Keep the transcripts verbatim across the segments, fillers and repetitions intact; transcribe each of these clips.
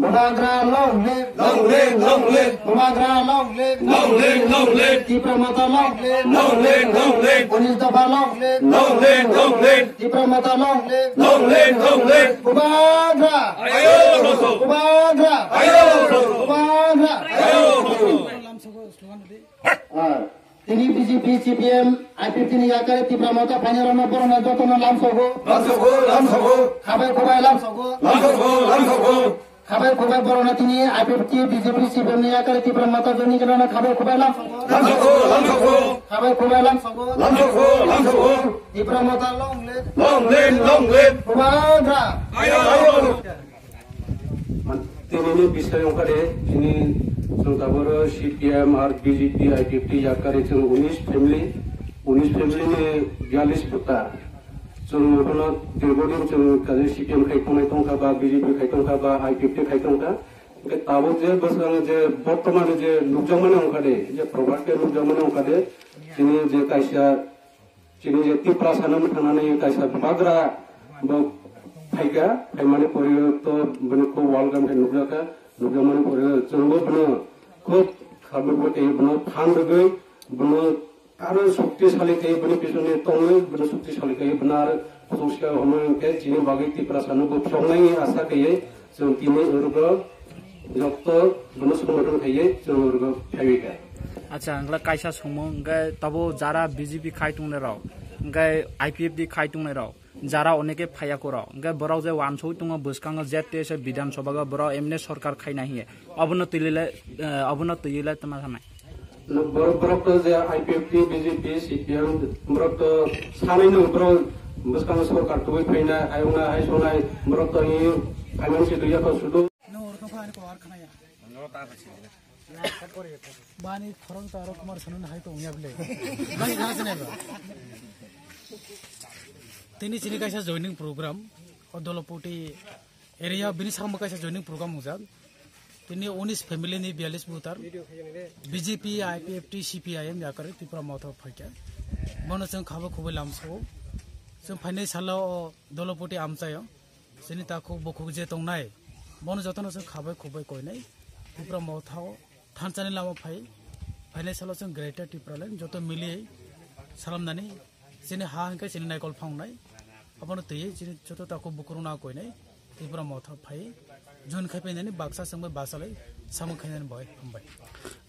Bubagra long live. Long live, long live. Bubagra long live. Long live, long live. Tipra Motha long live. Long live, long live. Unis Dopha long live. Long live, long live. Tipra Motha long live. Long live, long live. Bubagra. Ayo, Rosso. Bubagra. Ayo, Rosso. Bubagra. Ayo, Rosso. Ah, tini B J P, C P M, I P F T ni yakari Tipra Motha phainai rokno borokno jotono lamsogo. Lamsogo, lamsogo. Khabai khubai lamsogo. Lamsogo, lamsogo. Khabai khubai borokno tini I P F T, B J P, C P M ni yakari Tipra Motha joining khainai rokno khabai khubai lamsogo. Lamsogo, lamsogo. Khabai khubai lamsogo. Lamsogo, lamsogo. Tipra Motha long live. Long live, long live. Bubagra. Ayo, ayo. Tinini bisai wngkha de, chini chwng taboro C P M ar B J P, I P F T yakarwi chwng unis family, unis family ni biyallis voter. Chwng bono dirghodin chwng kaje C P M khai tongnai tongkha ba, B J P khai tongkha ba, I P F T khai tongkha. Hwnkhe tabuk je bwskango je bortomane je nukjakmani wngkha de, je property nukjakmani wngkha de, chini je kaisa Chini je Tiprasa no thangnaini kaisa bubagra bo phaikha, phaimani pore to bini kho wal gam khe nukjakha, nukjakmani pore chwngbo bono khub khabuk bo tei bono phan rwgwi bono aro shoktisali khe bini pisoni tongwi bono shoktisali khe bono aro khosoksa hwnwi hwnkhe chini bagwi Tiprasa no bo phiyoknai asa khe chwng tini rwgo. Jokto bono songothon khaiwi chwng rwgo phaiwi kha. Acha, hwnkhe kaisa songmung, hwnkhe tabo jara B J P khai tongnai rok, hwnkhe I P F T khai tongnai rok, jara oneke phaiya kuro, hwnkhe borok je wansugwi tongo bwskango Z T S Bidhan Sabha o borok M N A sorkar khaina hiye, obono twi le, eh, obono twi le tama sanai. Borok, borok to je I P F T, B J P, C P M, borok to sanai no borok bwskango sorkar tubui phaina, ayongna, aisonai, borok to i phaimani se duya to sudu. No, oro tongkha ani ko ar khanaya. Bani khorang ta aro kumar sanun hai to unya bile. Bani khana sene ba. Tini chini kaisa joining program, o Dolopoti area bini sambo kaisa joining program ujak. Tini unis family ni biyallis voter, B J P, I P F T, C P I M yakari Tipra Motha phaikha. Bono chwng khabo khubui lamsao. Chwng phainai salo o Dolopoti amchaio. Chini takhuk bukhuk je tongnai, bono jotono chwng khabai khubui koinai. Tipra Motha o thansa ni lama phai, phainai salo chwng Greater Tipraland joto mili salamnani. Chini ha hwnkhe chini naikol phangnai. Abono twiwi chini joto takhuk bukhuk rokno koinai. Tipra Motha phai join khai painani baksa chwngbai basalai samung khainani bai hambai.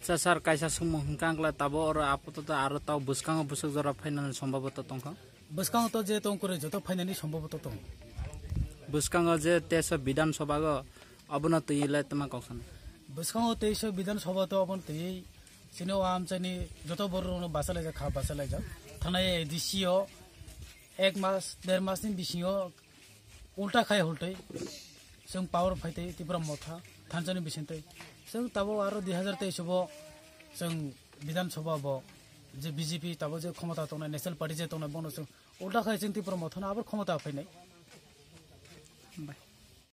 Cha sir, kaisa sumung hwnkha angla tabo oro apato aro tao bwskango bwswk jora phainani sombaboto tongkha. Bwskango to je tong kwrwi joto phainani sombaboto tong. Bwskango je teisa Bidhan Sabha o abono twi le tama kok sana. Bwskango teisa Bidhan Sabha to abono twi chini o amchaini joto borok rokno bachalaijak kha, bachalaijak. Thanai A D C o ek mas, der mas ni bisingo ulta khai hultwi chwng power phaitwi Tipra Motha thansa ni bisingtwi. Chwng tabo aro dui hazar teis o bo chwng Bidhan Sabha bo je B J P tabo je khomota tongnai, National Party je tongnai, bono chwng ulta khai chwng Tipra Motha no abar khomota phainai.